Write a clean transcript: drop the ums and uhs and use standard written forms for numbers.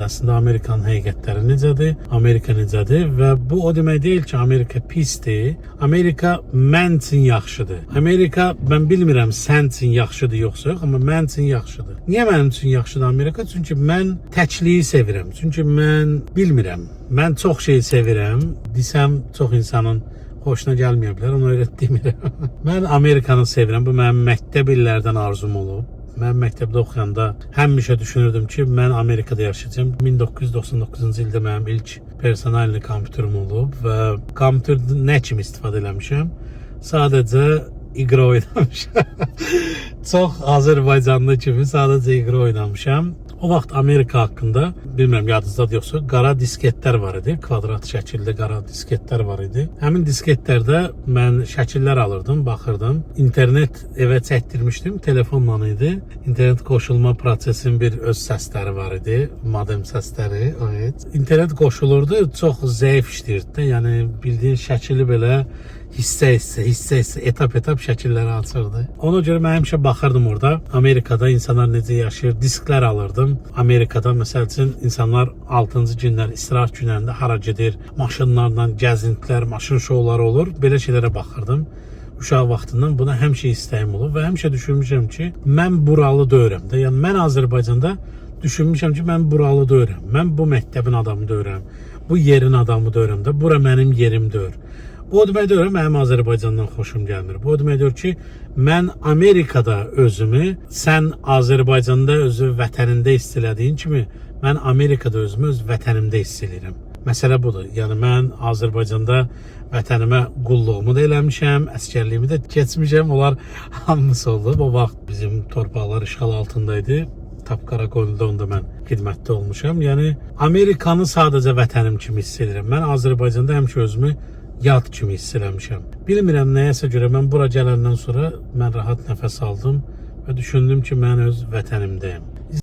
Əslində Amerikanın həqiqətləri necədir, Amerika necədir və bu o demək deyil ki, Amerika pisdir. Amerika mən üçün yaxşıdır. Amerika, mən bilmirəm sən üçün yaxşıdır yoxsa yox, amma mən üçün yaxşıdır. Niyə mənim üçün yaxşıdır Amerika? Çünki mən təkliyi sevirəm. Çünki mən bilmirəm. Mən çox şey sevirəm. Desəm çox insanın xoşuna gəlməyə bilər, ona görə demirəm. Mən Amerikanı sevirəm. Bu mənim məktəb illərdən arzum olub. Mən məktəbdə oxuyanda həmişə düşünürdüm ki, mən Amerikada yaşayacağam. 1999-cu ildə mənim ilk personallı kompüterim olub və kompüter nə kimi istifadə eləmişəm? Sadəcə iqra oynamışam. Çox Azərbaycanlı kimi sadəcə iqra oynamışam. O vaxt Amerika haqqında bilmirəm yadınızdadır yoxsa, qara disketlər var idi. Kvadrat şəkildə qara disketlər var idi. Həmin disketlərdə mən şəkillər alırdım, baxırdım. İnternet evə çəkdirmişdim, telefonla idi. İnternet qoşulma prosesinin bir öz səsləri var idi, modem səsləri, evet. İnternet qoşulurdu, çox zəif işləyirdi də. Yəni bildiyin şəkili belə hissə-hissə, hissə-hissə, etap-etap şəkilləri açırdı. Ona görə mən həmişə baxırdım orada. Amerikada insanlar necə yaşayır, disklər alırdım. Amerikada məsəl üçün insanlar 6-cı günlər, istirahət günlərində hara gedir, maşınlarla gəzintilər, maşın şouları olur. Belə şeylərə baxırdım. Uşaq vaxtından buna həmişə istəyim olub və həmişə düşünmüşəm ki, mən buralı deyirəm də. Yəni mən Azərbaycanda düşünmüşəm ki, mən buralı deyirəm. Mən bu məktəbin adamı deyirəm. Bu yerin adamı deyirəm də. Bura mənim yerim deyir. Bu o demək deyil, mənim Azərbaycandan xoşum gəlmir. Bu o demək deyil ki, mən Amerikada özümü, sən Azərbaycanda özü vətənində hiss elədiyin kimi, mən Amerikada özümü öz vətənimdə hiss eləyirəm. Məsələ budur. Yəni mən Azərbaycanda vətənimə qulluğumu da eləmişəm, əsgərliyimi də keçmişəm. Onlar hamısı olub. O vaxt bizim torpaqlar işğal altında idi. Tapqara Qoyunluda onda mən xidmətdə olmuşam. Yəni Amerikanı sadəcə vətənim kimi hiss edirəm. Mən Azərbaycanda həmişə özümü yad kimi hiss eləmişəm. Bilmirəm, nəyəsə görə mən bura gələndən sonra mən rahat nəfəs aldım və düşündüm ki, mən öz vətənimdəyəm.